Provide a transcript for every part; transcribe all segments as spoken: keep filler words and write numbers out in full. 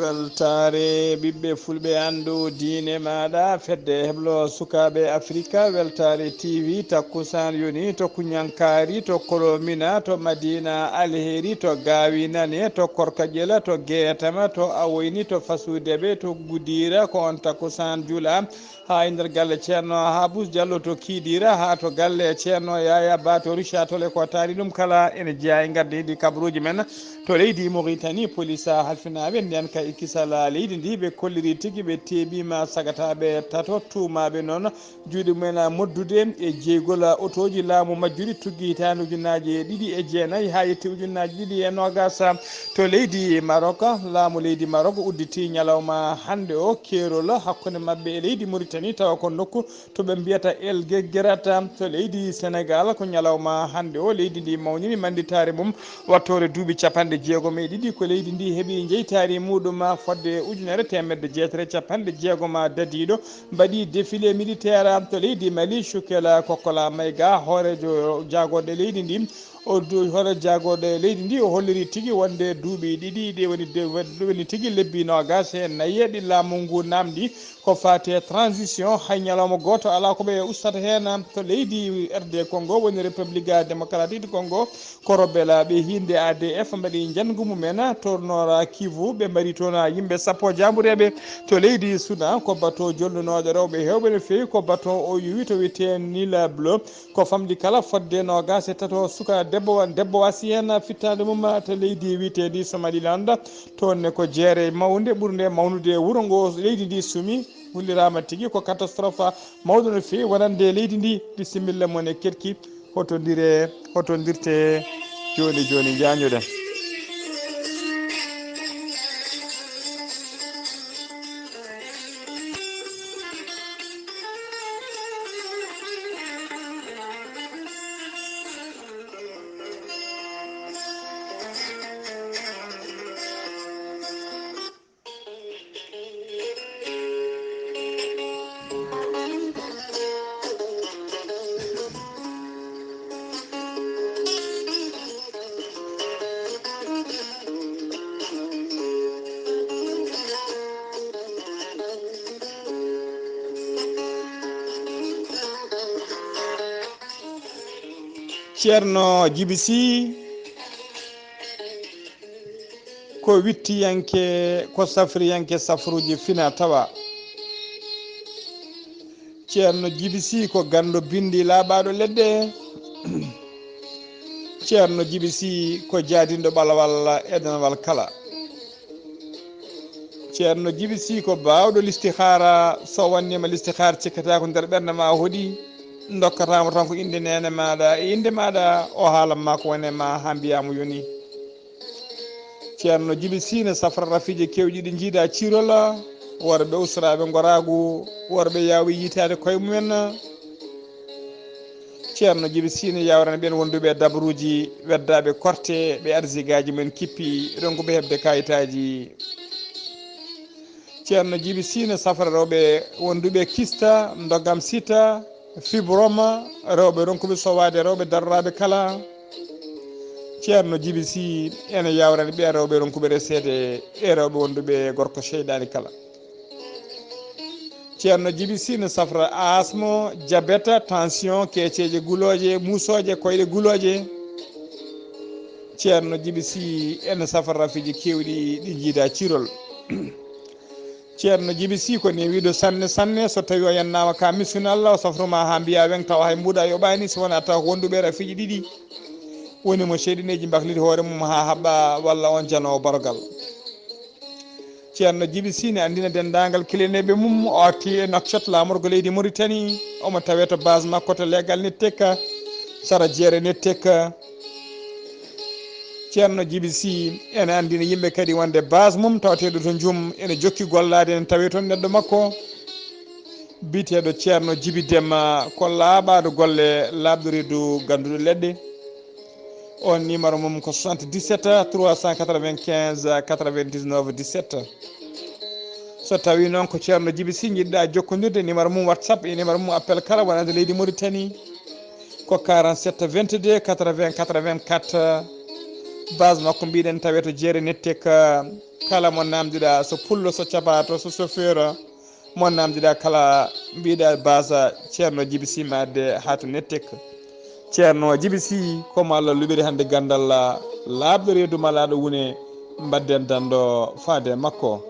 Weltaare ɓiɓɓe fulɓe, anndu diine maaɗa, fedde heblo sukaaɓe Afrika, Weltaare T V, takkusaan yoni to Kuñankaari, to Kolomina, to Madina Alheri, to Gaawi Nane, to Korka Ƴela, to Geetama, to Awoyni, to Fasudeɓe, to Gudiira, ko on takkusaan jula. Haa e nder galle Ceerno Habus Jallo to Kiidiira, haa to galle Ceerno Yaya Ba to Richard Toll, ko taari ɗum kala ene jeyaa e ngardiiɗi kabaruuji men. To leydi Mauritanie, police halfinaaɓe ndeenka e kisal leydi ndi, ɓe kolliri tigi ɓe teeɓiima sagataaɓe tato tuumaaɓe noon juuɗe mumen moddude e jeygol otooji laamu majjuɗi tuggi hitaande ujunnaaji ɗiɗi e jeenayi haa yetti ujunnaaji ɗiɗi e noogas. To leydi Maroc, laamu leydi Maroc udditi ñalawma hannde o keerol hakkunde maɓɓe e leydi Mauritanie, tawa ko nokku to ɓe mbiyata El Guerguerata. To leydi Senegal, ko ñalawma hannde o leydi ndi mawnini mannditaare mum wattoore duuɓi capanɗe jeegom e ɗiɗi, ko leydi ndi heɓi jeytaari muɗum fodde ujunere teemedde jeetati capanɗe jeegom dadiiɗo, mbaɗi défilé militaire. To leydi Mali, Chukela Kokola Mayga, hooreejo jaagorɗe leydi ndi, o du-, hooreejo jaagorɗe leydi ndi, o holliri tigi wonde duuɓi ɗiɗi ɗi woni de-, woni tigi lebbi noogas e nayi ɗi laamu ngu naamndi ko faati e transition, hay ñalawma gooto alaa ko ɓe ustata heen. To leydi R D Congo, woni République Démocratique du Congo, ko rebelaaɓe hiinde A D F mbaɗi njanngu mumen to Nord Kivu, ɓe mbaɗi toon yimɓe sappo jaambureeɓe. To leydi Soudan, ko bato jolnunooɗo rewɓe heewɓe no feewi, ko bato o yowi to wiyetee Nil Bleu, ko famɗi kala fodde noogas e tato suka debbo, debbo wasi heen fittaande mum to leydi wiyeteendi Somaliland. Toon ne ko jeere mawnde ɓurnde mawnude wuro ngo leydi ndi sumi, hulliraama tigi ko catastrophe mawɗo no feewi wonande leydi ndi. Bisimilla mon e keɗki, hoto ndire, hoto ndirte jooni jooni, njaañoɗen. Ceerno Jibi Sy ko wittiyanke, ko safriyanke safruuji fina tawa. Ceerno Jibi Sy ko ganndo binndi laaɓaaɗo leɗɗe. Ceerno Jibi Sy ko jaadinɗo ɓalawal e danawal kala. Ceerno Jibi Sy ko baawɗo listihaara, so wanniima listihaara cikkata ko nder ɓernde ma hoɗi, ndokkata mo tan ko innde neene maaɗa e innde maaɗa, o haala ma ko wone ma haa mbiyaa mo yoni. Ceerno Jibi Sy ne safra rafiiji keewɗi ɗi njiida ciirol, worɓe usraaɓe ngoraagu, worɓe yaawɓe yiitaade koye mumen. Ceerno Jibi Sy ne yawrana ɓeen wonduɓe e dabaruuji, weddaaɓe korte, ɓe arsigaaji mumen kippi, ronkuɓe heɓde kayitaaji. Ceerno Jibi Sy ne safra rewɓe wonduɓe kista, ndogam sita, fibroma, rewɓe ronkuɓe sowaade, rewɓe daroraaɓe kala. Ceerno Jibi Sy ene yawrani ɓeen rewɓe ronkuɓe reseede e rewɓe wonduɓe gorko seyɗaani kala. Ceerno Jibi Sy ne safra asmo, jabeta, tension, keeceeje gulooje, muusooje, koyɗe gulooje. Ceerno Jibi Sy ene safra rafiiji keewɗi ɗi njiida ciirol. Ceerno Jibi Sy ko newiiɗo sanne sanne, so tawii o yennaama ka miskin Allah, o safru ma haa mbiyaa weŋ tawa hay mbuuɗa yoɓaani, si wonaa taw ko wonduɓe rafiiji ɗiɗi woni mo seyɗineeji mbakliti hoore mum haa haɓɓa walla on janoowo barogal. Ceerno Jibi Sy ne anndina denndaangal kilineeɓe mum, o arti e Nouakchott, laamorgo leydi Mauritanie. Omo tawee to base makko to Legal Nettek, sara jeere Nettek. Ceerno Jibi Sy ene anndina yimɓe kadi wonde base mum tawateeɗo to Njum ene jokki gollaade, ene tawee toon neɗɗo makko biyeteeɗo Ceerno Jibi Demma, ko laaɓaaɗo golle, laaɓɗo reedu gannduɗo leɗɗe. On numéro mum ko soixante-dix-sept trois cent quatre-vingt-quinze quatre-vingt-dix-neuf dix-sept. So tawii noon ko Ceerno Jibi Sy njiɗɗa jokkondirde, numéro mum WhatsApp e numéro mum appel kala wonande leydi Mauritanie ko quarante-sept vingt-deux quatre-vingts quatre-vingt-quatre. Base makko mbiɗen tawe to jeere Nettek. Kala mo namdiɗa, so pullo, so cabato, so chauffeur, mo namdiɗa kala, mbiɗa base Ceerno Jibi Sy, ma adde haa to Nettek. Ceerno Jibi Sy, ko mo Allah luɓiri hannde ganndal laaɓɗo reedu malaaɗo wune, mbadden danndo faade makko.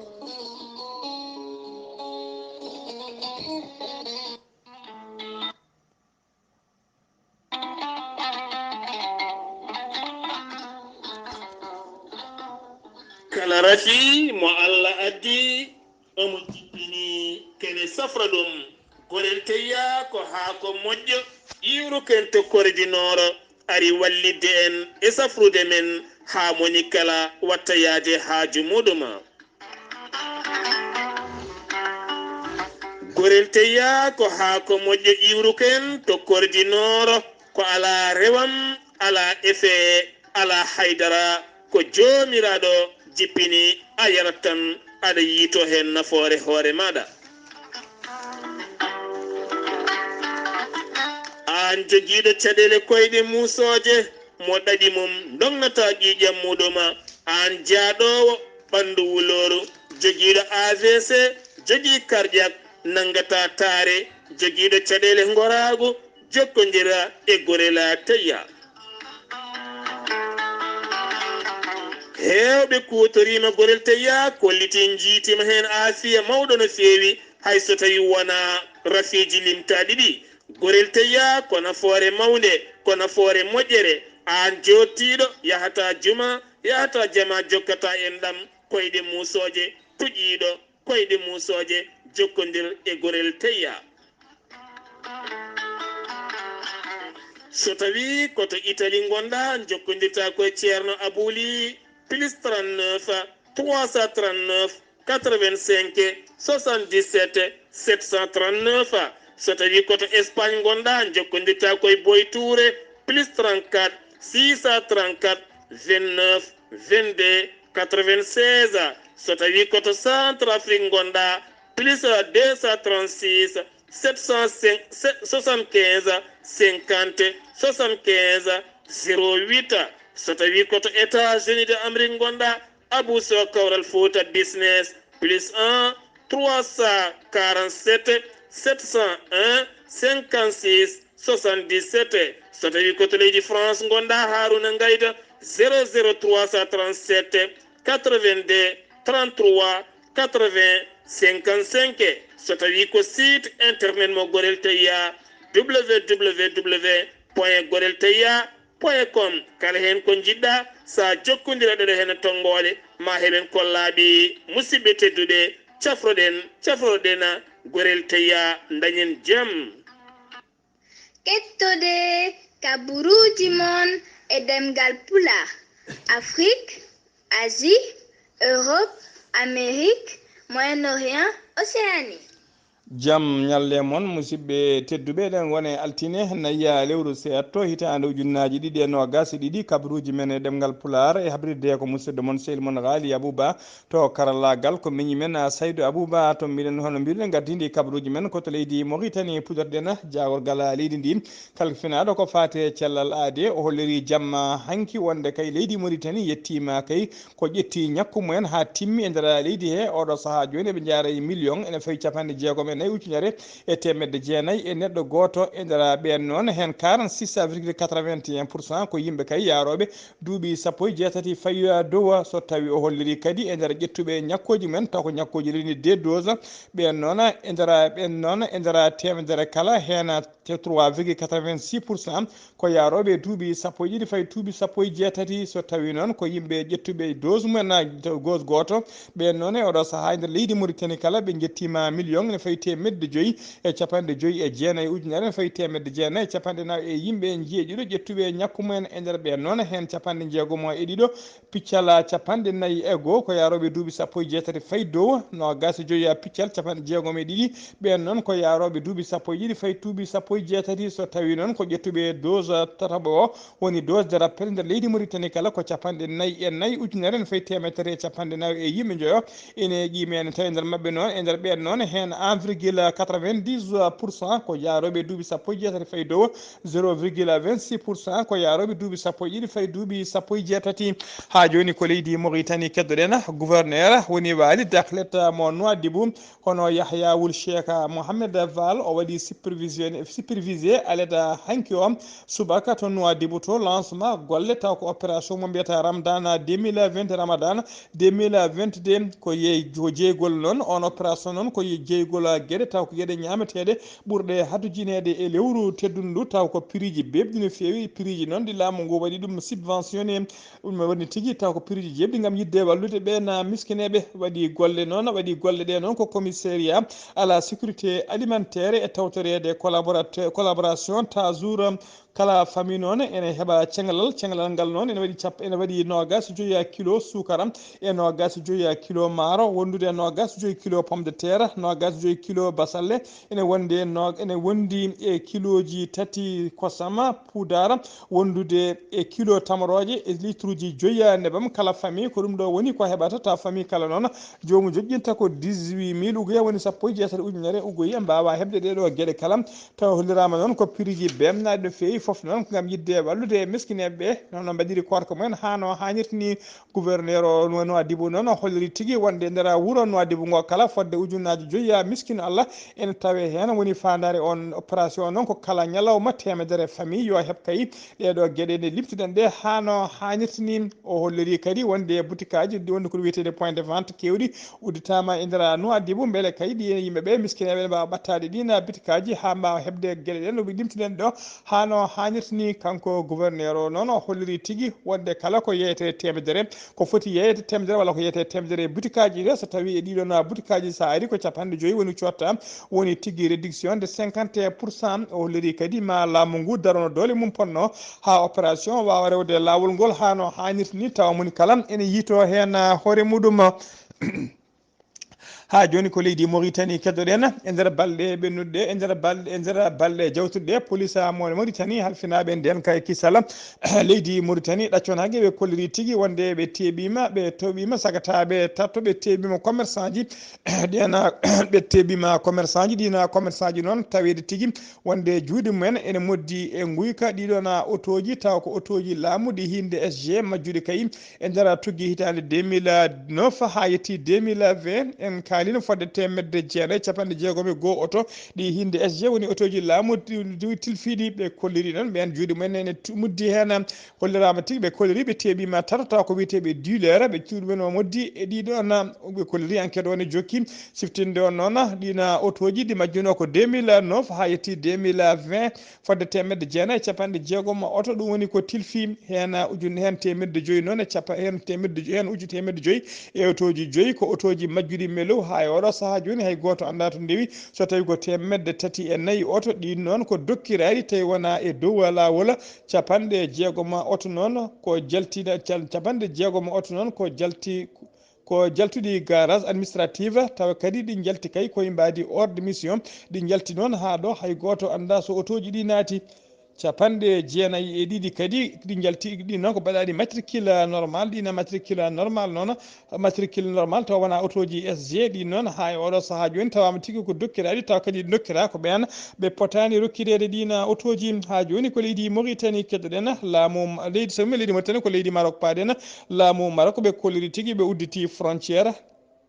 Kala rafi mo Allah addi, omo jippini kene safra ɗum. Gorel teyya ko haako moƴƴo, iwruken to Kore du Nord, ari wallitde en e safrude men haa moni kala watta yaade haaju muɗum. Gorel teyya ko haako moƴƴo iwruken to Kore du Nord, ko alaa rewam, alaa effet, alaa haydara, ko Joomiraaɗo jippini, a yarat tan, aɗa yiito heen nafoore hoore maaɗa. Aan jogiiɗo caɗeele koyɗe muusooje, mo ɗaɗi mum ndognataa ƴiiƴam muɗum, aan jaaɗoowo ɓanndu wulooru, jogiiɗo A V C, jogii cardiaque, nanngataa taare, jogiiɗo caɗeele ngoraagu, jokkondira e Gorel teyya. Heewɓe kuutoriima Gorel teyya, kollitii, njiitiima heen aafiya mawɗo no feewi, hay so tawii wonaa rafiiji limtaaɗi ɗi. Gorel teyya ko nafoore mawnde, ko nafoore moƴƴere. Aan jooɗtiiɗo, yahataa juma, yahataa jama, jokkataa enɗam, koyɗe muusooje, tuƴiiɗo, koyɗe muusooje, jokkondir e Gorel teyya. So tawii ko to Italie ngonɗaa, njokkondirtaa ko e Ceerno Abuli, plus trente-neuf, trois cent trente-neuf, quatre-vingt-cinq, soixante-dix-sept, sept cent trente-neuf. So tawii ko to Espagne ngonɗaa, njokkondirtaa ko e Boy Touré, plus trente-quatre, six cent trente-quatre, vingt-neuf, vingt-deux, quatre-vingt-seize. So tawii ko to Centrafrique ngonɗaa, plus deux cent trente-six, sept cent cinq, soixante-quinze, cinquante, soixante-quinze, zéro huit. So tawii ko to États-Unis de Amérique ngonɗaa, Abou Sow Kawral Fouta Business, plus un, trois cent quarante-sept, sept cent un, cinquante-six, soixante-dix-sept. So tawii ko to leydi France ngonɗaa, Haruna Ngayda, zéro zéro trois cent trente-sept, quatre-vingt-deux, trente-trois, quatre-vingts, cinquante-cinq. So tawii ko site internet mo Gorel Teyya, w w w point gorel teyya point com. Kala heen ko njiɗɗaa, so a jokkondira ɗo heen e tonngoole, ma heɓen ko laaɓi. Musidɓe tedduɓe, cafroɗen, cafroɗen Gorel Teyya, dañen jam. Kettode kaburuuji mon e ɗemngal Pulaar, Afrik, Asie, Europe, Amérique, Moyen-Orient, Océanie. Jam ñalle mon, musidɓe tedduɓe, eɗen ngoni e altine, nayi lewru seeɗto, hitaande ujunnaaji ɗiɗi e noogaas e ɗiɗi, kabaruuji men e ɗemngal Pulaar, e habrirde ko musidɗo mon, sehil mon Ghali Abouba, to karallaagal ko miñi men, a, Saydou Abouba, to mbiɗen hono mbiɗen ngaddindi kabaruuji men ko to leydi Mauritanie, puɗorɗen jaagorgal leydi ndi. Kala finaaɗo ko faati e cellal aadee, o holliri jamma hanki wonde kay leydi Mauritanie yettiima kay ko ƴetti ñakku mumen haa timmi e nder leydi he. Oɗo sahaa jooni eɓe njaara e million ene fawi capanɗe jeegom e nayi ujunere e teemedde jeenayi e neɗɗo gooto e nder ɓeen noon, heen quarante-six virgule quatre-vingt-un pour cent ko yimɓe kay yaarooɓe duuɓi sappo e jeetati fawi dow. So tawi o holliri kadi e nder ƴettuɓe ñakkooji mumen, taw ko ñakkooji reni deux dose, ɓeen noon e nder, ɓeen noon e nder teemedere kala heen te trois virgule quatre-vingt-six pour cent ko yaarooɓe duuɓi sappo e ɗiɗi fayi duuɓi sappo e jeetati. So tawi noon ko yimɓe ƴettuɓe dose mumen, a, dose gooto, ɓeen noon e oɗo sahaa e nder leydi Mauritanie kala ɓe njettiima million ene fayi teemedde joyi e capanɗe joyi e jeenayi ujunere ene fayi teemedde jeenayi e capanɗe nayi e yimɓe jeeɗiɗo ƴettuɓe ñakku mumen. E nder ɓeen noon heen capanɗe jeegom e ɗiɗo piccal capanɗe nayi e goo ko yaarooɓe duuɓi sappo e jeetati fayi dow, noogaas e joyi piccal capanɗe jeegom e ɗiɗi, ɓeen noon ko yaarooɓe duuɓi sappo e ɗiɗi fayi duuɓi sappo e jeetati. So tawi noon ko ƴettuɓe dose tataɓo o, woni dose de rappel nder leydi Mauritanie kala ko capanɗe nayi e nayi ujunere ene fayi teemedere e capanɗe nayi e yimɓe njoyo ene qiimi. Ene tawi nder maɓɓe noon, e nder ɓeen noon heen environ quatre-vingt-dix pour cent ko yaarooɓe duuɓi sappo e jeetati fayi dow, zéro virgule vingt-six pour cent ko yaarooɓe duuɓi sappo e ɗiɗi fayi duuɓi sappo e jeetati. Haa jooni ko leydi Mauritanie keddoɗen, gouverneur woni waali Dakhlet mo Nouadhibou, hono Yahya Wul Sheikh Mohamed Val, o waɗi supervision, supervisé aleda hanki o subaka to Nouadhibou to lancement golle taw ko opération mo mbiyata Ramadan deux mille vingt Ramadan deux mille vingt-deux ko yeey ko jeygol noon, on opération noon ko ye- jeygol geɗe taw ko geɗe ñaameteeɗe ɓurɗe hadujineede e lewru teddundu taw ko prix ji beebɗi no feewi. Prix ji noon ɗi laamu ngu waɗi ɗum subventionné, ɗum woni tigi taw ko prix ji jeebɗi ngam yiɗde wallude ɓeen miskineeɓe. Waɗi golle noon, waɗi golle ɗe noon ko commissariat à la sécurité alimentaire e tawtoreede collaborateur collaboration toujours kala famille noon ene heɓa ceŋlal. Ceŋlal ngal noon ene waɗi cap ene waɗi noogas joyi kilo suukara e noogas joyi kilo maaro, wondude noogas joyi kilo pomme de terre, noogas joyi kilo basalle, ene wonde no ene wondi e kilooji tati kosam puudara, wondude e kilo tamorooje e litruuji joyi nebam. Kala famille ko ɗum ɗo woni ko heɓata. Taw famille kala noon joomu joƴƴinta ko dix-huit mille uguye, woni sappo e jeetati ujunere uguye, mbaawa heɓde ɗee ɗoo geɗe kala. Tawa holliraama noon ko prix ji beemnaaɗi no feewi. Fof noon ko ngam yiɗde wallude e miskineeɓe ɓe, noon no mbaɗiri koorka mumen haa no haanirta ni. Gouverneur o Nouadhibou noon o holliri tigi wonde e nder wuro Nouadhibou ngo kala fodde ujunnaaji joyi miskino Allah ene tawe heen. Woni faandaare on opération noon ko kala ñalawma teemedere famille yo heɓ kay ɗee ɗoo geɗe nde limtuɗen ɗe haa no haanirta ni. O holliri kadi wonde butikaaji ɗi wonde ko wiyetee point de vente keewɗi udditaama e nder Nouadhibou, mbele kay ɗi yimɓe ɓe miskineeɓe ene mbaawa ɓattaade ɗiin butikaaji haa mbaawa heɓde geɗe ɗen no limtuɗen ɗo haa no haanirta ni. Kanko gouverneur o noon o holliri tigi wonde kala ko yeeyetee teemedere ko foti yeeyde teemedere walla ko yeeyetee teemedere e butikaaji ɗi. So tawii e ɗii ɗoon butikaaji so a arii ko capanɗe joyi woni cotta, woni tigi réduction de cinquante pour cent. O holliri kadi ma laamu ngu darono doole mum potnoo haa opération waawa rewde laawol ngol haa no haanirta ni, tawa moni kala ene yiytoo heen hoore muɗum. Haa jooni ko leydi Mauritanie keddoɗen. E nder balɗe ɓennuɗe, e nder balɗe, e nder balɗe jawtuɗe, police mo Mauritanie halfinaaɓe ndeen kay kisal leydi Mauritanie ɗacconaange, ɓe kolliri tigi wonde ɓe teeɓiima, ɓe toɓiima sagataaɓe tatto, ɓe teeɓiima commerçant ji ɗena, ɓe teeɓiima commerçant ji ɗina. Commerçant ji noon taweede tigi wonde juuɗe mumen ene moddi e nguyka. Ɗiɗo na otooji taw ko otooji laamu ɗi hinde S G majjuɗi kay e nder tuggi hitaande deux mille neuf haa yetti deux mille vingt, en kaalino fodde teemedde jeenayi capanɗe jeegom e goo oto ɗi hinde S G woni otooji laamu ɗi tilfiiɗi. Ɓe kolliri noon ɓeen juuɗe mumen ene tu- muddi heen. Holliraama tigi ɓe kolliri ɓe teeɓiima tato taw ko wiyeteeɓe dealer, ɓe cuuɗi men o moddi e ɗiɗo na. Ɓe kolliri enquête o ne jokki siftinde on noon ɗina otooji ɗi majjuno ko deux mille neuf haa yetti deux mille vingt fodde teemedde jeenayi e capanɗe jeegom oto. Ɗum woni ko tilfi heen ujunne heen teemedde joyi noon e capa heen teemedde joyi heen uju teemedde joyi e otooji joyi ko otooji majjuɗi melo. Haa e oɗo sahaa jooni hay gooto anndaa to ndewi. So tawi ko teemedde tati e nayi oto ɗin noon ko dokkiraaɗi tawi wona e dow laawol. Capanɗe jeegom oto noon ko jaltina cal- capanɗe jeegom oto noon ko jalti ko jaltuɗi garage administrative, tawa kadi ɗi jalti kay koye mbaadi hors de mission. Ɗi jalti noon haa ɗo hay gooto anndaa so otooji ɗi naati. Capanɗe jeenayi e ɗiɗi kadi ɗi jalti ɗi noon ko mbaɗaɗi matricule normal. Ɗina matricule normal noon, matricule normal tawa wona otooji S G ɗi noon haa e oɗo sahaa jooni tawaama tigi ko dokkiraaɗi tawa kadi dokkira ko ɓeen ɓe potaani rokkireede ɗina otooji. Haa jooni ko leydi Mauritanie keddoɗen laamu leydi so mi leydi Mauritanie ko leydi Maroc paaɗen. Laamu Maroc ɓe kolliri tigi ɓe udditi frontière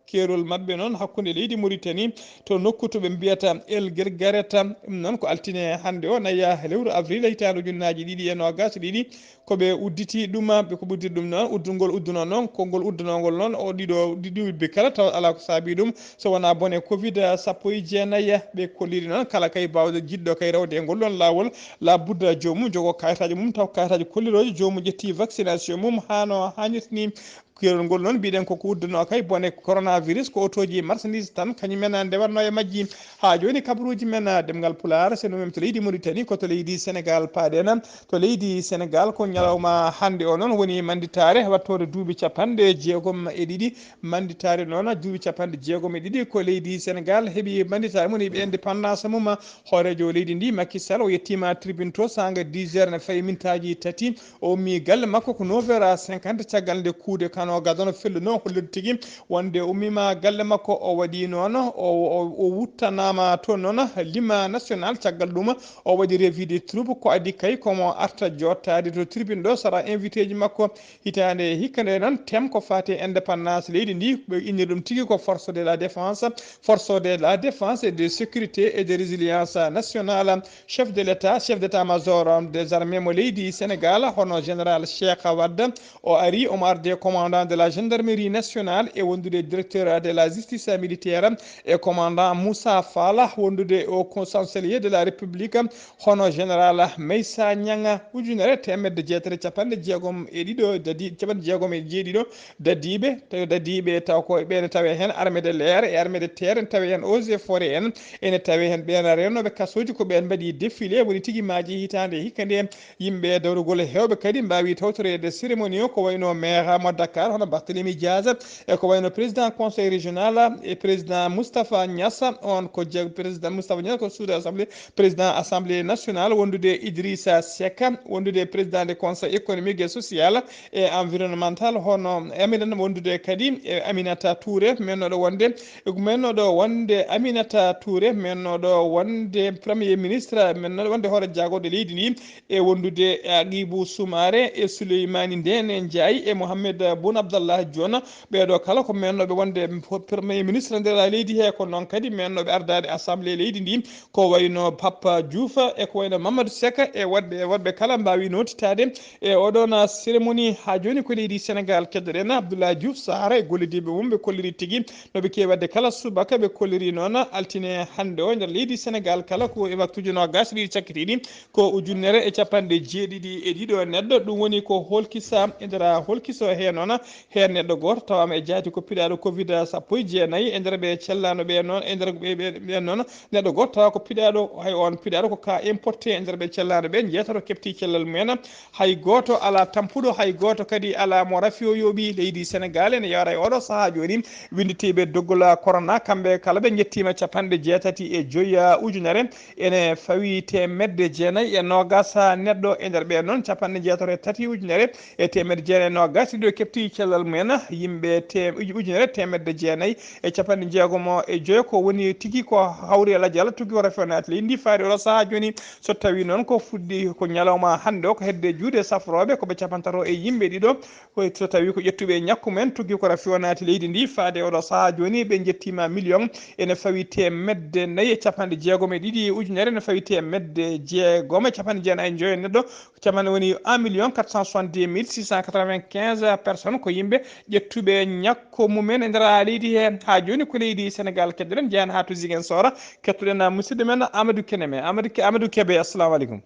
keerol maɓɓe noon hakkunde leydi Mauritanie to nokku to ɓe mbiyata El Guerguereta. Ɗum noon ko altine hannde o naya lewru avril hitaande ujunnaaji ɗiɗi e noogaas e ɗiɗi ko ɓe udditi ɗum. Ɓe ko udditi ɗum noon uddugol udduno noon konngol uddunongol noon o ɗiɗo ɗiɗi wibbe kala tawa alaa ko saabi ɗum so wonaa bone covid sappo e jeenayi. Ɓe kolliri noon kala kay baawɗo jiɗɗo kay rewde e ngol ɗoon laawol laabudda joomum jogo kayitaaji mum taw kayitaaji kollirooji joomum ƴetti vaccination mum haa no haanirta ni. Keerol ngol noon mbiɗen koko udduno kay bone coronavirus ko otooji marchandise tan kañum en ndewanno e majji. Haa jooni kabaruuji men ɗemngal pulaar seno mem to leydi Mauritanie ko to leydi Sénégal paaɗen. To leydi Sénégal ko ñalawma hannde o noon woni mannditaare wattoore duuɓi capanɗe jeegom e ɗiɗi. Mannditaare noon duuɓi capanɗe jeegom e ɗiɗi ko leydi Sénégal heɓi mannditaare mum heɓi indépendance mum. Hooreejo leydi ndi Macky Sall o yettiima tribune to saanga dix heures ne fayi mintaaji tati. O ummi galle makko ko neuf heures cinquante caggal nde kuude no gadano fellu noon hollude tigi wonde o ummiima galle makko, o waɗi noon, o, o, o wuttanaama toon noon lima national. Caggal ɗum o waɗi revue de troupe, ko adii kay komo arta jottaade to tribune ɗo sara invité ji makko hitaande hikka nde noon. Thème ko faati e indépendance leydi ndi, ɓe innir ɗum tigi ko force de la défense, force de la défense et de sécurité et de résilience nationale. Chef de l'État, chef d'état-major des armées mo leydi Sénégal, hono général Cheikh Wade, o ari, omo arde commandant de la gendarmerie nationale e wondude directeur de la justice militaire e commandant Moussa Fall, wondude o co-, chancelier de la République, hono général Meissa Niang. Ujunere teemedde jeetati e capanɗe jeegom e ɗiɗo, dadi-, capanɗe jeegom e jeeɗiɗo dadiiɓe, tawi dadiiɓe taw ko ɓeene tawe heen armée de l'air e armée de terre, tawe heen eaux et forêts en, ene tawe heen ɓeen rennooɓe kasooji, ko ɓeen mbaɗi défilé woni tigi maaji hitaande hikka nde. Yimɓe dawrugol heewɓe kadi mbaawi tawtoreede cérémonie o, ko wayno maire mo Dakar, hono Barthélémy Dias, e ko wayno président conseil régional e président Moustapha Niass, on ko je-, président Moustapha Niass ko suudu assemblée, président assemblée nationale, wondude Idrissa Seck, wondude président de conseil économique et social et environnemental, hono Aminata, wondude kadi e Aminata Touré, mennoɗo wonde, mennoɗo wonde Aminata Touré, mennoɗo wonde premier ministre, mennoɗo wonde hoore jagorɗe leydi ndi, e wondude e Agibou Soumaré e Souleymani Ndéné Ndiaye e Mohamed Boun Abdallah Dionne. Ɓeeɗo kala ko mennoɓe wonde premier ministre nder leydi he, ko noon kadi mennoɓe ardaade assemblée leydi ndi, ko wayno Papa Diouf e ko wayno Mamadou Seck e waɗɓe, e waɗɓe kala mbaawi nootitaade e oɗon cérémonie. Haa jooni ko leydi Sénégal keddoɗen Abdoulaye Diouf Sarr e gollidiiɓe mum, ɓe kolliri tigi no ɓe keewi waɗde kala subaka, ɓe kolliri noon altine hannde o nder leydi Sénégal kala ko e waktuuji noogaas e ɗiɗi cakkitiiɗi ko ujunere e capanɗe jeeɗiɗi e ɗiɗo neɗɗo. Ɗum woni ko holkisa e nder holkiso he noon, heen neɗɗo gooto tawaama e jaati ko piɗaaɗo covid sappo e jeenayi e nder ɓe cellaano ɓe noon, e nder ɓe, ɓe, ɓe noon neɗɗo gooto tawa ko piɗaaɗo, hay on piɗaaɗo ko cas importé e nder ɓe cellaano ɓe, jeetato kepti cellal mumen. Hay gooto alaa tampuɗo, hay gooto kadi alaa mo rafi o yooɓi. Leydi Sénégal ene yawra e oɗo sahaa jooni winnditiiɓe doggol corona, kamɓe kala ɓe njettiima capanɗe jeetati e joyi ujunere, ene fawi teemedde jeenayi e noogaas neɗɗo. E nder ɓe noon, capanɗe jeetato e tati ujunere e teemedde jeenayi e noogaas e ɗiɗo kepti cellal mumen, yimɓe te-, uju-, ujunere teemedde jeenayi e capanɗe jeegom e joyo ko woni tigi ko hawri e lajal tuggi ko rafi o naati leydi ndi faade oɗo sahaa jooni. So tawi noon ko fuɗɗi ko ñalawma hannde o, ko hedde juuɗe safrooɓe ko ɓe capantato e yimɓe ɗiɗo. Ko so tawi ko ƴettuɓe ñakku men tuggi ko rafi o naati leydi ndi faade oɗo sahaa jooni, ɓe njettiima million ene fawi teemedde nayi e capanɗe jeegom e ɗiɗi ujunere, ene fawi teemedde jeegom e capanɗe jeenayi e joyo neɗɗo. Capanɗe woni un million quatre cent soixante-dix mille six cent quatre-vingt-quinze personnes ko yimɓe ƴettuɓe ñakko mumen e nder leydi he. Haa jooni ko leydi Sénégal keddoɗen, jeyan haa to Ziguinchor, kettoɗen musidɗo men Amadou Keneme. Amadou Ke-, Amadou Kebe, assalamu aleykum.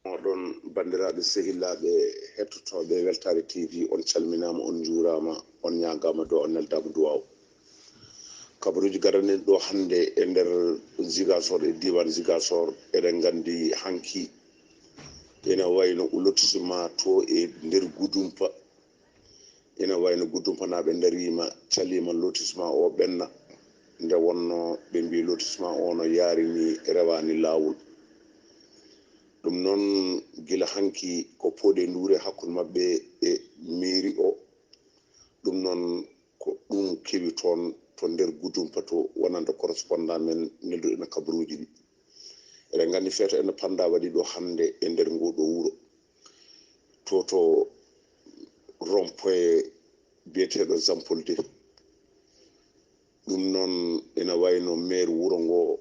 Oɗon banndiraaɓe sehilaaɓe hettotooɓe Weltaare T V, on calminaama, on njuuraama, on ñaagaama duwaaw, on neldaama duwaaw. Kabaruuji garaniiɗi ɗo hannde e nder Ziguinchor, e diiwaan Ziguinchor, eɗen nganndi hanki ene wayno lotissement to e nder Goudomp, ene wayno Goudompanaaɓe ndariima, caliima lotissement o ɓenna. Nde wonnoo ɓe mbii lotissement o no yaarini, rewaani laawol. Ɗum noon, gila hanki ko pooɗe nduure hakkunde maɓɓe e mairie o. Ɗum noon, ko ɗum kewi toon to nder Goudomp to, wonande correspondant men nelduɗo en kabaruuji ɗi. Eɗen nganndi feeto ene panda waɗi ɗo hannde e nder ngoo ɗoo wuro, to, to rond-point biyeteeɗo Jean Paul deux. Ɗum noon, ina wayno maire wuro ngo,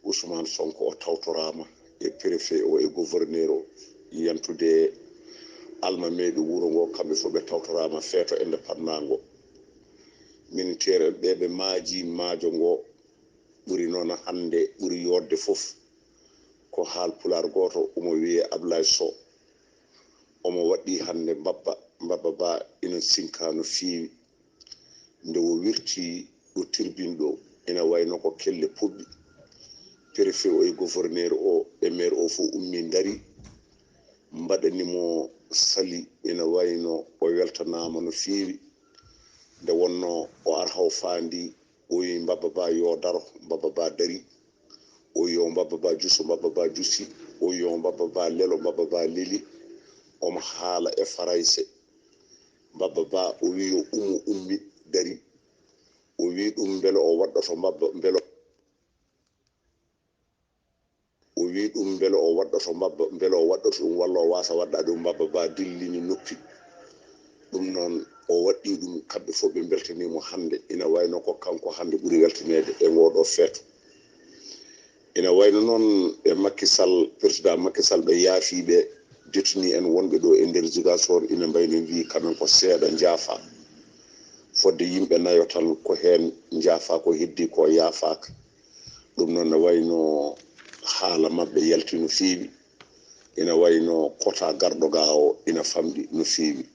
Ousmane Sonko, o tawtoraama e préfet o e gouverneur o, yantude almameeɓe wuro ngo, kamɓe fof ɓe tawtoraama feeto e nde pannango. Militaire en ɓe, ɓe maaji maajo ngo, ɓuri noon hannde, ɓuri yooɗde fof ko haal pulaar gooto, omo wiyee Ablaye Sow. Omo waɗɗii hannde Mbabba, Mbabba Ba ina sinka no feewi. Nde o wirti ɗo tribune ɗo, ina wayno ko kelle puɓɓi. Préfet o e gouverneur o e maire o fof ummii ndarii, mbaɗani mo sali, ina wayno o weltanaama no feewi. Nde wonnoo o ar haw faandi, o wiyi, "Mbabba Ba yo daro." Mbabba Ba darii. O wiyi, "Yo Mbabba Ba juso." Mbabba Ba jusi. O wiyi, "Yo Mbabba Ba lelo." Mbabba Ba leli. Omo haala e Farayse. Mbabba Ba, o wi yo umo, ummi, dari. O wi ɗum mbele o waɗɗoto Mbabba, mbele o wi ɗum mbele o waɗɗoto Mbabba, mbele o waɗɗoto ɗum walla o waasa waɗɗaade ɗum. Mbabba Ba dillini noppi. Ɗum noon o waɗɗii ɗum, kamɓe fof ɓe mbeltanii mo hannde. Ina wayno ko kanko hannde ɓuri weltaneede e ngoo ɗoo feeto. Ina wayno noon e Macky Sall, président Macky Sall, ɓe yaafii ɓe détenu en wonɓe ɗo e nder Ziguinchor, ina mbayno mbiyi kamen ko seeɗa njaafa. Fodde yimɓe nayo tan ko heen njaafa, ko heddi ko yaafaaka. Ɗum noon ne wayno haala maɓɓe yalti no feewi, ina wayno kota garɗo ga o ina famɗi no feewi.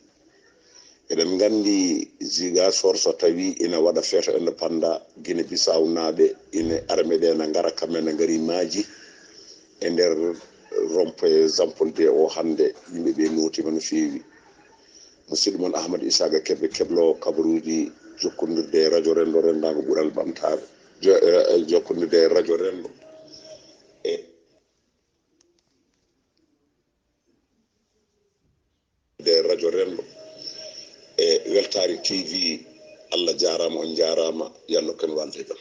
Eɗen nganndi Ziguinchor so tawi ina waɗa feeto indépendant, Guinée Bissau naaɓe ina arme ɗe na ngara, kamɓe na ngari maaji e nder rond-point Jean Paul deux o hannde, yimɓe ɓe nootiima no feewi. Musidɗo mon Ahmad Isaaqa Kebe, kebloowo kabaruuji, jokkondirde e radio Renndo, renndaango ɓural ɓamtaare, jo-, eh, jokkondirde e radio Renndo e nde radio Renndo e Weltaare T V. Allah jaaraama, on njaaraama, yalno ken walde kam.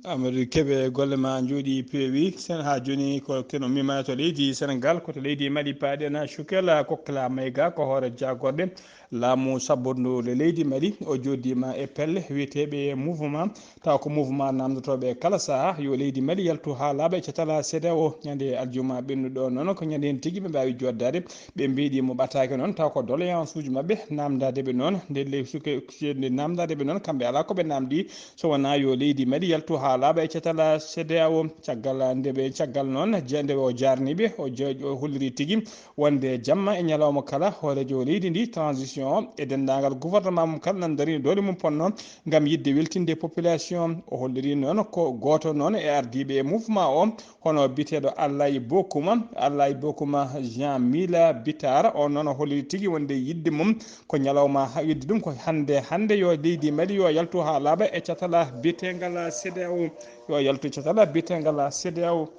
Amadou Kebe, golle ma njooɗi peewi. Sen haa jooni ko keno mima to leydi Senegal, ko to leydi Mali paaɗen. Choukel Kokla Maïga ko hoore jaagorɗe laamu sabbondu le leydi Mali. O jooɗiima e pelle wiyeteeɓe mouvement, tawa ko mouvement namdotooɓe kala saha yo leydi Mali yaltu haa laaɓa e catal CEDEAO. Ñande aljuma ɓennuɗo noon ko ñande heen tigi ɓe mbaawi jooɗdaade. Ɓe mbiɗi mo ɓataake noon, taw ko doléance uji maɓɓe namdaade ɓe noon. Nde le suke, nde namdaade ɓe noon, kamɓe alaa ko ɓe namdi so wonaa yo leydi Mali yaltu haa laaɓa e catal CEDEAO. Caggal nde ɓe, caggal noon, je-, nde o jaarni ɓe, o jo-, o holliri tigi wonde jamma e ñalawma kala, hooreejo leydi ndi, transition o, e denndaangal gouvernement mum kala nan darino doole mum ponno ngam yiɗde weltinde population. O holliri noon ko gooto noon e ardiiɓe e mouvement o, hono biyeteeɗo Allaye Bokuma, Allaye Bokuma Jean Mila Bitar, on noon o holliri tigi wonde yiɗde mum ko ñalawma ha-, yiɗde ɗum ko hannde, hannde yo leydi Mali yo yaltu haa laaɓa e catal biyeteengal CEDEAO, yo yaltu catal biyeteengal CEDEAO.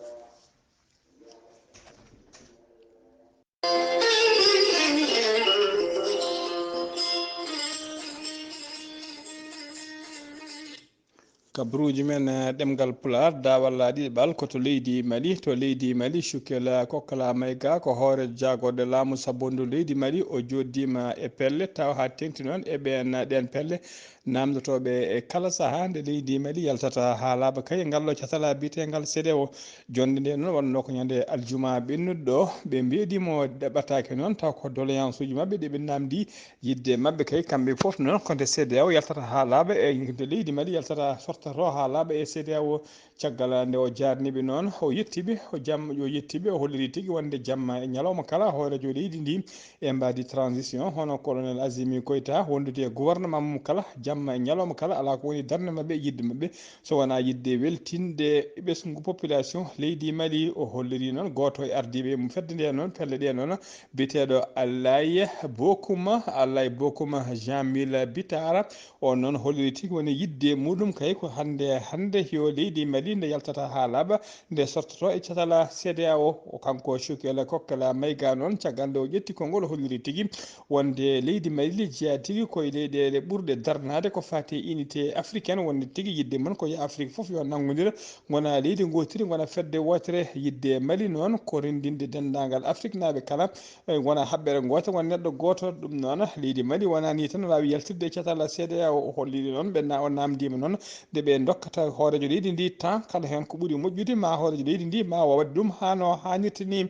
Kabaruuji men, eh, ɗemngal Pulaar, daawal laaɗiɗɓal ko to leydi Mali. To leydi Mali, Choukel Kokla Maïga ko hoore jaagorɗe laamu sabbondu leydi Mali. O jooɗdiima e pelle, tawa haa teeŋti noon e ɓeen, ɗeen pelle namdotooɓe e kala sahaa nde leydi Mali yaltata haa laaɓa kay e ngal ɗo catal biyeteengal CEDEAO. Jonnde nde noon wonnoo ko ñande aljuma ɓennuɗo ɗo, ɓe mbeɗi mo ɗaɓɓataake noon, taw ko doléance uji maɓɓe ɗi ɓe namdi yiɗde maɓɓe kay, kamɓe fof noon ko nde CEDEAO yaltata haa laaɓa e nde leydi Mali yaltata, sortoto haa laaɓa e CEDEAO. Caggal nde o jaarniɓe noon, o yettiɓe, o jam-, o yettiɓe, o holliri tigi wonde jamma e ñalawma kala hooreejo leydi ndi e mbaadi transition, hono colonel Azimi Koita, wondude e gouvernement mum kala, jamma e ñalawma kala, alaa ko woni darnde maɓɓe e yiɗde maɓɓe, so wonaa yiɗde weltinde ɓesngu population leydi Mali. O holliri noon gooto e ardiiɓe mum fedde nde noon, pelle ɗe noon, biyeteeɗo Allaye Bokuma, Allaye Bokuma Jean Mila Bitara, on noon holliri tigi woni yiɗde muɗum kay ko hannde, hannde yo leydi Mali nde yaltata haa laaɓa, nde sortoto e catal CEDEAO. O kanko Choukel Kokla Maïga noon, caggal nde o ƴetti konngol, o holliri tigi wonde leydi Mali jeyaa tigi ko e leyɗeele ɓurɗe darnaade ko faati e unité africaine, wonde tigi yiɗde mum ko yo Afrik fof yo nanngondir, ngona leydi ngootiri, ngona fedde wootere. Yiɗde Mali noon ko renndinde denndaangal Afriknaaɓe kala, eh, ngona haɓɓere gooto, ngona neɗɗo gooto. Ɗum noon, leydi Mali wonaa nii tan waawi yaltirde e catal CEDEAO. O holliri noon, ɓe na-, o naamndiima noon nde ɓe ndokkata hooreejo leydi ndi temps, kala heen ko ɓuri moƴƴude, ma hooreejo leydi ndi ma o waɗ ɗum haa no haanirta nii.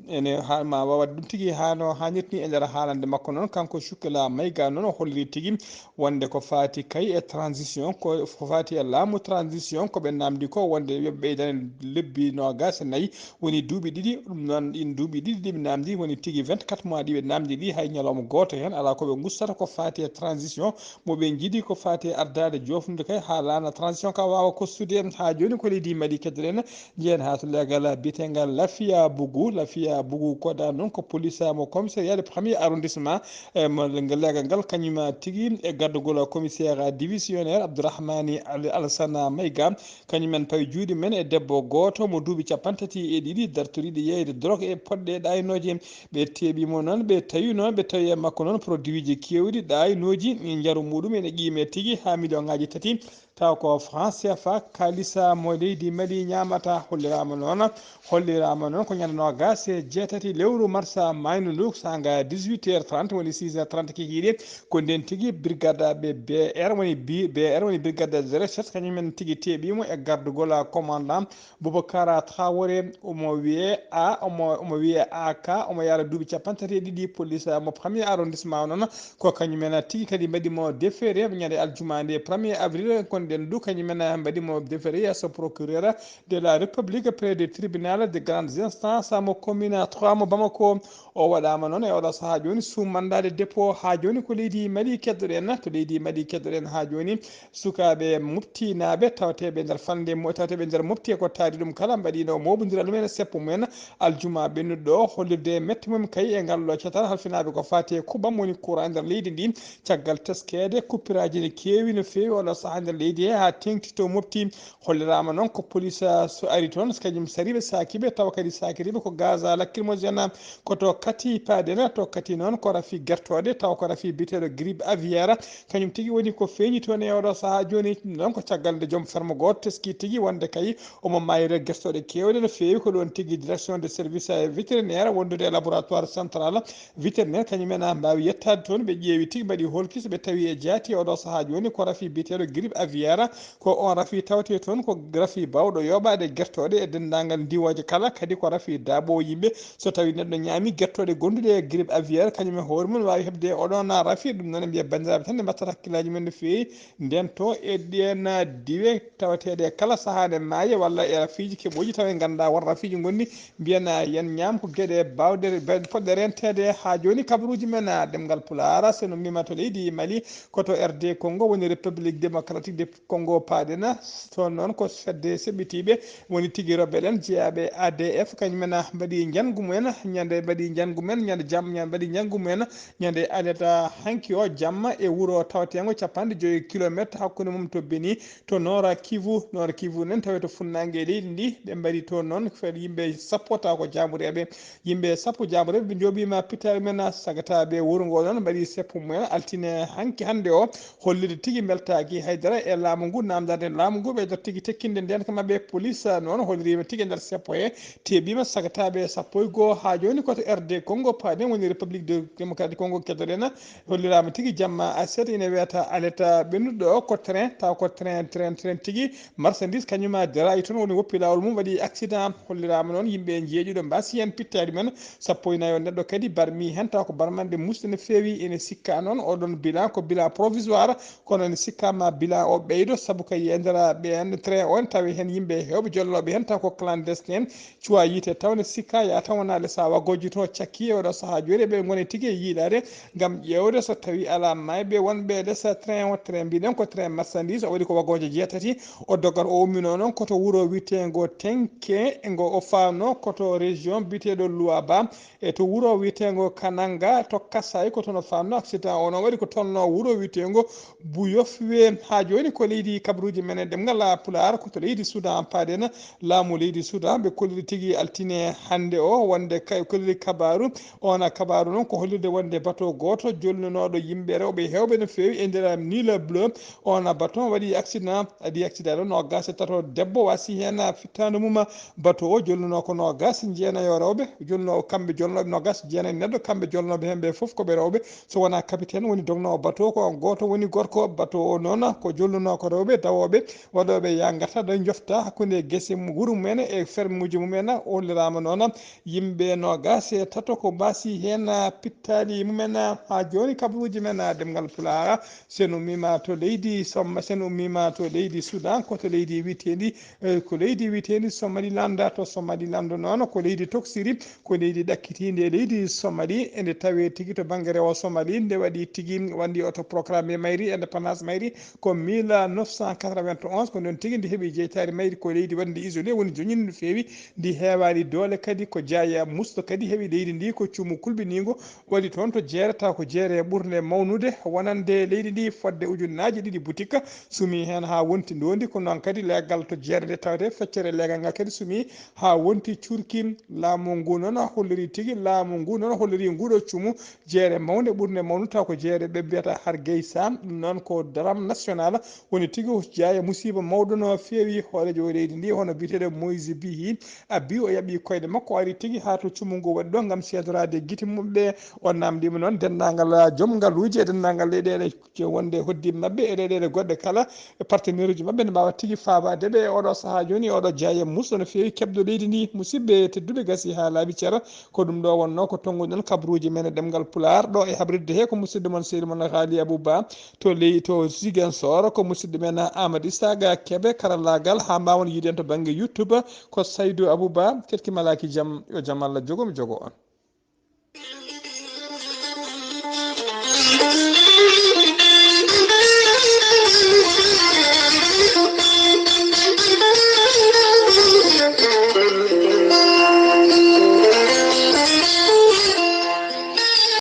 Ene ha-, ma waɗ ɗum tigi haa no haanirta nii. E nder haalande makko noon, kanko Choukel Maïga noon o holliri tigi wonde ko faati kay e transition, ko, ko faati e laamu transition, ko ɓe naamndi ko wonde yo ɓe ɓeydane lebbi noogaas e nayi, woni duuɓi ɗiɗi. Ɗum noon, ɗiin duuɓi ɗiɗi ɗi ɓe naamndi woni tigi vingt-quatre mois ɗi ɓe naamndi ɗi, hay ñalawma gooto heen alaa ko ɓe ngustata ko faati e transition mo ɓe njiɗi, ko faati e ardaade joofnude kay haa laana transition ka waawa kostude. Haa jooni ko leydi Mali keddorɗen, njehen haa to leegal biyeteengal Lafiya Bugu, Lafiya Bugu Koda noon ko police mo commissariat de premier arrondissement, e mo leegal ngal kañum tigi e gardagol commissaire divisionnaire Abdourahmani Al-, Alassana Mayga. Kañum en pawi juuɗe men e debbo gooto mo duuɓi capanɗe tati e ɗiɗi dartoriiɗo yeeyde drogue e poɗɗe ɗaynooje. Ɓe teeɓi mo noon, ɓe tawi noon, ɓe tawi e makko noon produit ji keewɗi ɗaynooji, njaru muɗum ene qiime tigi haa million ŋaaji tati. Taw ko franc C F A, kaalisa mo leydi Mali ñaamata. Holliraama noon, holliraama noon ko ñande noogaas e jeetati lewru marsa maaynu ndu, saanga dix-huit heures trente, woni six heures trente kikiiɗe. Ko ndeen tigi brigade ɓe B R woni bi-, B R woni brigade de recherche, kañum en tigi teeɓi mo e gardugol commandant Boubacar Traoré, omo wiyee A, omo, omo wiyee A K, omo yahra duuɓi capanɗe tati e ɗiɗi, police mo premier arrondissement o noon, ko kañum en tigi kadi mbaɗi mo déféré ñande aljuma nde premier avril, kono ndeen du kañum en mbaɗi mo déféré yeeso procureur de la République près du tribunal de grande instance mo commune trois mo Bamako. O waɗaama noon e oɗo sahaa jooni sous mandat de dépôt. Haa jooni ko leydi Mali keddoɗen, to leydi Mali keddoɗen haa jooni. Sukaaɓe moftinaaɓe tawateeɓe nder fannde mo-, tawateeɓe nder mofti e ko taari ɗum kala mbaɗiino mooɓondiral mumen e seppo mumen aljuma ɓennuɗo ɗo, hollirde mette mum kay e ngal ɗo catal halfinaaɓe ko faati e kubam woni courant e nder leydi ndi. Caggal teskeede, kuppiraaji ne keewi no feewi oɗo sahaa nder leydi he haa teeŋti to mofti. Holliraama noon ko police, ah, so ari toon, so kañum sariiɓe saakiiɓe, tawa kadi saakiriiɓe ko gaz lacrymogène, ko to Kati paaden, to Kati noon ko rafi gertooɗe, tawa ko rafi biyeteeɗo grippe aviaire, kañum tigi woni ko feeñi toon e oɗo sahaa jooni. Noon ko caggal nde joom ferme gooto teski tigi wonde kay omo mayre gertooɗe keewɗe no feewi, ko ɗoon tigi direction de service vétérinaire wondude e laboratoire central vétérinaire, kañum en a mbaawi yettaade toon, ɓe ƴeewi tigi, mbaɗi holkis, ɓe tawi e jaati e oɗo sahaa jooni ko rafi biyeteeɗo grippe aviaire. Ko on rafi tawte toon, ko rafi baawɗo yooɓaade gertooɗe e denndaangal ndiwooje kala, kadi ko rafi daaɓoowo yimɓe. So tawii neɗɗo ñaami gertooɗe gonduɗe e grippe aviaire, kañum e hoore mum waawi heɓde oɗon rafi. Ɗum noon, en mbiya banndiraaɓe tan nde mbattata hakkillaaji men no feewi, ndento e ɗeen diiwe tawateeɗe kala sahaa nde maaye walla e rafiiji keɓooji tawa en nganndaa won rafiiji ngonɗi mbiyen yen ñaam ko geɗe baawɗe, ba-, poɗɗe renteede haa jooni. Kabaruuji men, ah, ɗemngal Pulaar, so no mbiima to leydi Mali, ko to R D Congo woni République Démocratique de Congo paaɗen. Toon noon ko fedde seɓɓitiiɓe woni tigi rebelle en jeyaaɓe A D F, kañum en mbaɗi njanngu mumen, ñande mbaɗi njanngu men, ñande jam, ñande mbaɗi njanngu mumen, ñande aleta hanki o jamma e wuro tawateengo capanɗe joyi kilometre hakkunde mum to Beni, to Nord Kivu. Nord Kivu nen tawi to funnaange leydi ndi, ɓe mbaɗi toon noon, fed yimɓe sappo taw ko jaamureeɓe. Yimɓe sappo jaamureeɓe ɓe njooɓiima pittaali men, sagataaɓe wuro ngo noon mbaɗi seppo mumen altine hanki hannde o, hollirde tigi mbeltaaki haydara e laamu ngu, naamndaade laamu ngu, ɓeydo tigi tekkinde ndeenka maɓɓe. Police noon holliriima tigi e nder seppo he, teeɓiima sagataaɓe sappo e goo. Haa jooni ko to R D Congo paaɗen, woni République de Démocratique Congo keddoɗen. Holliraama tigi jamma aset ina wiyata aleta ɓennuɗo o ko train, taw ko train, train, train tigi, marchandise kañum a derayi toon woni woppi laawol mum, waɗi accident. Holliraama noon yimɓe njeeɗiɗo mbaasi heen pittaali men, sappo e nayo neɗɗo kadi barmi heen, taw ko barmanɗe musɗe no feewi. Ene sikka noon oɗon bilan ko bilan provisoire, kono ene sikkaama bilan o ɓeydo, sabu ko e nder ɓeen train on tawi heen yimɓe heewɓe jollooɓe heen, taw ko clandestin, cuwa yiite taw ne sikka ya taw wonaa lesa wagooji to cakki e oɗo sahaa jooni ɓe ngoni tigi e yiilaade ngam ƴeewde so tawi alaa maayɓe wonɓe lesa train o. Train mbiɗen ko train marchandise, o waɗi ko wagooje jeetati. O dogat o ummino noon ko to wuro wiyeteengo Tenke, ngo o faamno ko to région biyeteeɗo Luaba, e to wuro wiyeteengo Kananga to Kasai, ko toon o faamno accident o noon waɗi ko tolno wuro wiyeteengo Buyofwe. Haa jooni ko leydi kabaruuji men e ɗemngal Pulaar, ko to leydi Sudan paaɗen. Laamu leydi Sudan ɓe kolliri tigi altine hannde o wonde kay kolliri kabaaru. Oon kabaaru noon ko hollirde wonde bato gooto jolnunooɗo yimɓe rewɓe heewɓe no feewi e nder Nil Bleu. Oon bato waɗi accident, adii accident ɗo noogaas e tato debbo wasi heen fittaandu mum. Bato o jolnunoo ko noogaas e jeenayo rewɓe, jolnooɓe kamɓe jolnooɓe noogaas e jeenayo neɗɗo, kamɓe jolnooɓe heen ɓe fof ko ɓe rewɓe. So wonaa capitaine woni dognoowo bato, ko on gooto woni gorko. Bato o noon ko jolnunoo ko rewɓe dawooɓe, waɗooɓe yangata ɗo njofta hakkunde gese mu-, wuro mumen e fermuuji mumen. O holliraama noon yimɓe noogaas e tato ko mbaasi heen pittaali mumen. Haa jooni kabaruuji men ɗemngal Pulaar, sen ummiima to leydi Somma, sen ummiima to leydi Sudan, ko to leydi wiyeteendi, eh, ko leydi wiyeteendi Somaliland. To Somaliland noon ko leydi toksiri, ko leydi ɗakkitiindi e leydi Somali, ende tawee tigi to bannge rewo Somali, nde waɗi tigi wandi oto programme mayri, indépendance mayri, ko mille neuf cent quatre-vingt-onze, ko noon tigi ndi heɓi jeytaari mayri, ko leydi waɗndi isolé, woni joñinde no feewi, ndi heewaani doole kadi. Ko Jaaye Musto kadi heɓi leydi ndi ko cuumu kulɓiniingo waɗi toon to jeere, taw ko jeere ɓurnde mawnude wonande leydi ndi fodde ujunnaaji ɗiɗi butik, sumi heen haa wonti ndoondi. Ko noon kadi leegal to jeere nde tawde feccere leegal ngal kadi sumi haa wonti cuurki. Laamu ngu noon holliri tigi, laamu ngu noon holliri nguɗo cuumu jeere mawnde ɓurnde mawnude taw ko jeere ɓe mbiyata Hargeysa, ɗum noon ko drame national woni tigi. Jaaye musiiba mawɗo no feewi hooreejo leydi ndi hono biyeteeɗo Moïse Bihi. Abi o yaɓi koyɗe makko, o ari tigi haa to cuumu ngu waɗi ɗo ngam seedoraade gite mumɓe. O namndima noon denndaangal joom ngaluuji e denndaangal leyɗeele je wonde hoddiiɓe maɓɓe e leyɗeele goɗɗe kala e partenaire uji maɓɓe ne mbaawa tigi faabaade ɓe e oɗo sahaa jooni. Oɗo Jaaye Musto no feewi keɓɗo leydi ndi. Musidɓe tedduɓe, gasi haa laaɓi cer, ko ɗum ɗo wonno ko tonnguɗen kabaruuji men e ɗemngal Pulaar ɗo e habridde he ko musidɗo mon sehil mon Haali Abou Ba to ley to Ziguinchor, ko musidɗo men Amadou Issa Ga Kebe karallaagal, haa mbaawon yiiden to bannge YouTube ko Saydou Abou Ba. Keɗki malaaki jam, yo jam Allah jogo mi jogo on.